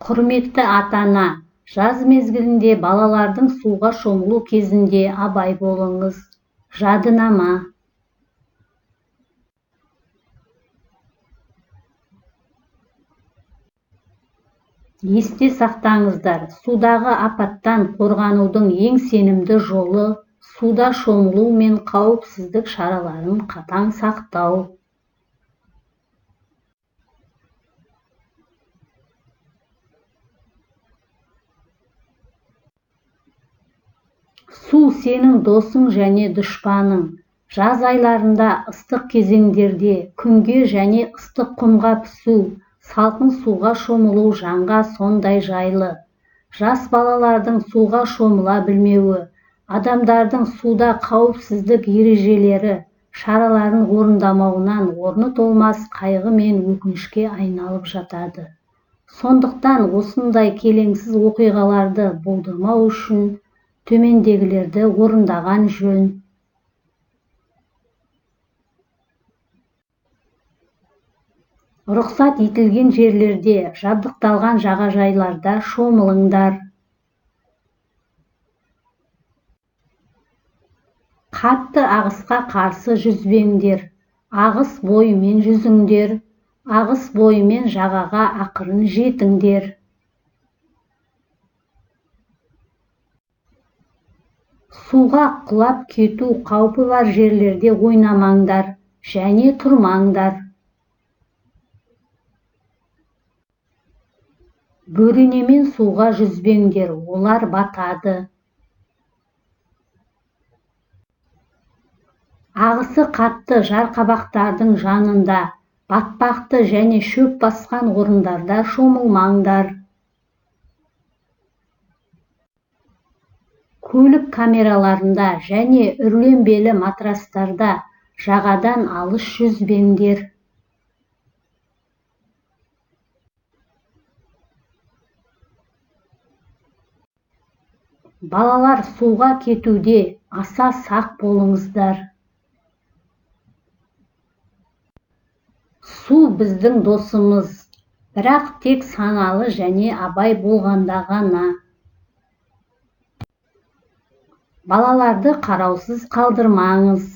Құрметті ата-ана, жаз мезгілінде балалардың суға шомылу кезінде абай болыңыз. Жадынама. Есте сақтаңыздар, судағы апаттан қорғанудың ең сенімді жолы суда шомылу мен қауіпсіздік шараларын қатаң сақтау. Су сенің досың және дұшпаның. Жаз айларында ыстық кезеңдерде күнге және ыстық құмға пісу, салқын суға шомылу жанға сондай жайлы. Жас балалардың суға шомыла білмеуі, адамдардың суда қауіпсіздік ережелері, шараларын орындамауынан орны толмас қайғы мен өкінішке айналып жатады. Сондықтан осындай келеңсіз оқиғаларды болдырмау үшін төмендегілерді орындаған жөн. Рұқсат етілген жерлерде, жабдықталған жағажайларда шомылыңдар. Қатты ағысқа қарсы жүзбеңдер, ағыс бойымен жүзіңдер, ағыс бойымен жағаға ақырын жетіңдер. Суға құлап кету қаупі бар жерлерде ойнамаңдар және тұрмаңдар. Бөренемен суға жүзбеңдер, олар батады. Ағысы қатты жарқабақтардың жанында, батпақты және шөп басқан орындарда шомылмаңдар. Көлік камераларында және үрленбелі матрастарда жағадан алыс жүзбеңдер. Балалар суға кетуде аса сақ болыңыздар. Су біздің досымыз, бірақ тек саналы және абай болғанда ғана. Балаларды қараусыз қалдырмаңыз.